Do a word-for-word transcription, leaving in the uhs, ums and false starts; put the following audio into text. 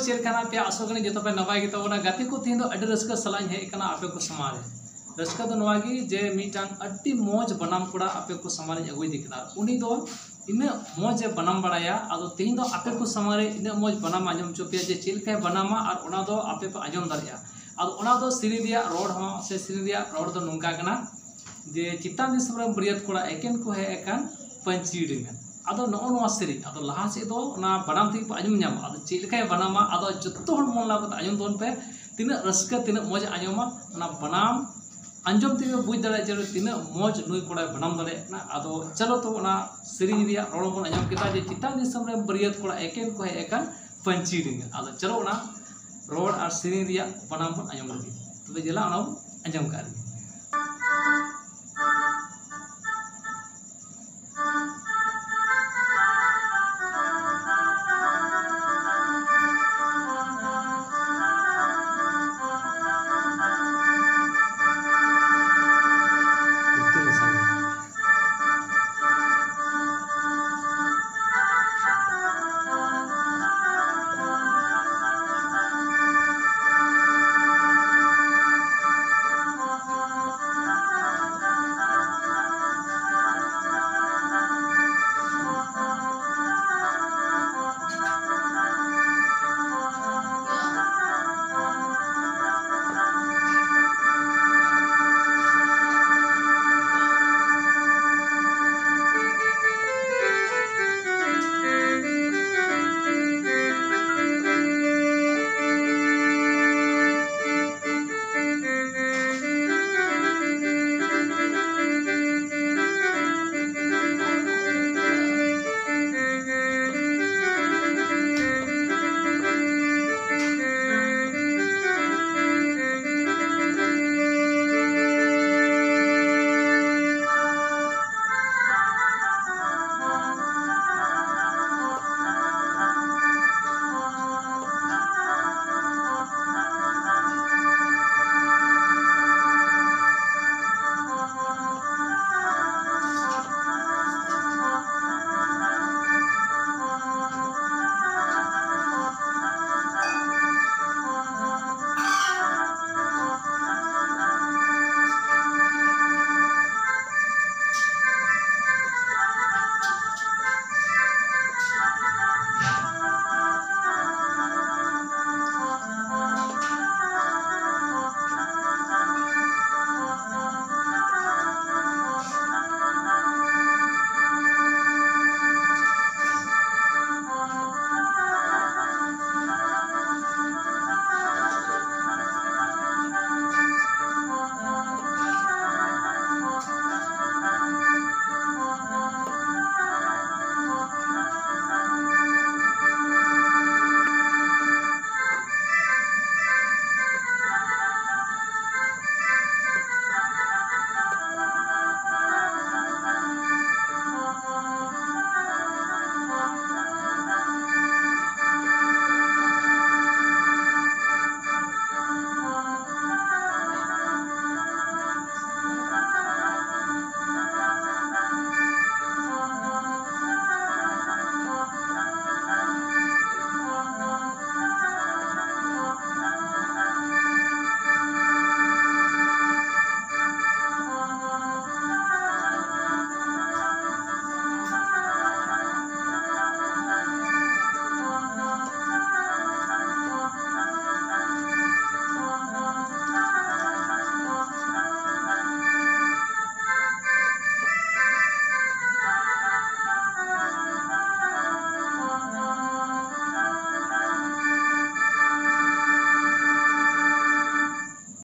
ᱪᱮᱫ ᱞᱮᱠᱟ ᱦᱮᱱᱟᱜ ᱯᱮᱭᱟ? ᱟᱥᱚᱜ ᱠᱟᱹᱱᱟᱹᱧ ᱡᱚᱛᱚ ᱯᱮ ᱱᱟᱯᱟᱭ ᱜᱮ ᱛᱟᱵᱚᱱᱟ᱾ ᱜᱟᱛᱮ ᱠᱚ, ᱛᱮᱦᱮᱧ ᱫᱚ ᱟᱹᱰᱤ ᱨᱟᱹᱥᱠᱟᱹ ᱥᱟᱞᱟᱜ ᱤᱧ ᱦᱮᱡ ᱟᱠᱟᱱᱟ ᱟᱯᱮ ᱠᱚ ᱥᱟᱢᱟᱝ ᱨᱮ᱾ ᱨᱟᱹᱥᱠᱟᱹ ᱫᱚ ᱱᱚᱣᱟ ᱜᱮ ᱡᱮ ᱢᱤᱫᱴᱟᱝ ᱟᱹᱰᱤ ᱢᱚᱡᱽ ᱵᱟᱱᱟᱢ ᱠᱚᱲᱟ ᱟᱯᱮ ᱠᱚ ᱥᱟᱢᱟᱝ ᱨᱤᱧ ᱟᱹᱜᱩᱭᱮᱫᱮ ᱠᱟᱱᱟ᱾ ᱩᱱᱤ ᱫᱚ ᱤᱱᱟᱹᱜ ᱢᱚᱡᱽ ᱮ ᱵᱟᱱᱟᱢ ᱵᱟᱲᱟᱭᱟ᱾ ᱟᱫᱚ ᱛᱮᱦᱮᱧ ᱫᱚ ᱟᱯᱮ ᱠᱚ ᱥᱟᱢᱟᱝ ᱨᱮ ᱤᱱᱟᱹᱜ ᱢᱚᱡᱽ ᱵᱟᱱᱟᱢ ᱟᱸᱡᱚᱢ ᱦᱚᱪᱚ ᱯᱮᱭᱟ ᱡᱮ ᱪᱮᱫ ᱞᱮᱠᱟᱭ ᱵᱟᱱᱟᱢᱟ, ᱟᱨ ᱚᱱᱟ ᱫᱚ ᱟᱯᱮ ᱯᱮ ᱟᱸᱡᱚᱢ ᱫᱟᱲᱮᱭᱟᱜᱼᱟ᱾ ᱟᱫᱚ ᱚᱱᱟ ᱫᱚ ᱥᱮᱨᱮᱧ ᱨᱮᱭᱟᱜ ᱨᱚᱲ ᱦᱚᱸ ᱥᱮ ᱥᱮᱨᱮᱧ ᱨᱮᱭᱟᱜ ᱨᱚᱲ ᱫᱚ ᱱᱚᱝᱠᱟ ᱠᱟᱱᱟ ᱡᱮ ᱪᱮᱛᱟᱱ ᱫᱤᱥᱚᱢ ᱨᱮᱱ ᱵᱟᱹᱨᱭᱟᱹᱛ ᱠᱚᱲᱟ ᱮᱠᱮᱱ ᱠᱚ ᱦᱮᱡ ᱟᱠᱟᱱ ᱯᱟᱹᱧᱪᱤ ᱰᱮᱸᱜᱟ᱾ ᱟᱫᱚ ᱱᱚᱜᱼᱚ ᱱᱚᱣᱟ ᱥᱮᱨᱮᱧ, ᱟᱫᱚ ᱞᱟᱦᱟ ᱥᱮᱫ ᱫᱚ ᱚᱱᱟ ᱵᱟᱱᱟᱢ ᱛᱮᱜᱮ ᱠᱚ ᱟᱸᱡᱚᱢ ᱧᱟᱢᱟ᱾ ᱟᱫᱚ ᱪᱮᱫ ᱞᱮᱠᱟᱭ ᱵᱟᱱᱟᱢᱟ, ᱟᱫᱚ ᱡᱚᱛᱚ ᱦᱚᱲ ᱢᱚᱱ ᱞᱟᱜᱟᱣ ᱠᱟᱛᱮ ᱟᱸᱡᱚᱢ ᱛᱟᱵᱚᱱ ᱯᱮ᱾ ᱛᱤᱱᱟᱹᱜ ᱨᱟᱹᱥᱠᱟᱹ, ᱛᱤᱱᱟᱹᱜ ᱢᱚᱡᱽ ᱟᱸᱡᱚᱢᱟ, ᱚᱱᱟ ᱵᱟᱱᱟᱢ ᱟᱸᱡᱚᱢ ᱛᱮᱜᱮ ᱵᱩᱡᱽ ᱫᱟᱲᱮᱭᱟᱜᱼᱟ ᱡᱮ ᱛᱤᱱᱟᱹᱜ ᱢᱚᱡᱽ ᱱᱩᱭ ᱠᱚᱲᱟᱭ ᱵᱟᱱᱟᱢ ᱫᱟᱲᱮᱭᱟᱜ ᱠᱟᱱᱟ᱾ ᱟᱫᱚ ᱪᱚᱞᱚ ᱛᱚ ᱚᱱᱟ ᱥᱮᱨᱮᱧ ᱨᱮᱭᱟᱜ ᱨᱚᱲ ᱵᱚᱱ ᱟᱸᱡᱚᱢ ᱠᱮᱫᱟ ᱡᱮ ᱪᱮᱛᱟᱱ ᱫᱤᱥᱚᱢ ᱨᱮᱱ ᱵᱟᱹᱨᱭᱟᱹᱛ ᱠᱚᱲᱟ ᱮᱠᱮᱱ ᱠᱚ ᱦᱮᱡ ᱟᱠᱟᱱ ᱯᱟᱹᱧᱪᱤ ᱰᱮᱸᱜᱟ᱾ ᱟᱫᱚ ᱪᱚᱞᱚ ᱚᱱᱟ ᱨᱚᱲ ᱟᱨ ᱥᱮᱨᱮᱧ ᱨᱮᱭᱟᱜ ᱵᱟᱱᱟᱢ ᱵᱚᱱ ᱟᱸᱡᱚᱢ ᱞᱮᱜᱮ᱾ ᱛᱚᱵᱮ ᱫᱮᱞᱟ ᱚᱱᱟ ᱵᱚᱱ ᱟᱸᱡᱚᱢ ᱠᱟᱜ ᱞᱮᱜᱮ᱾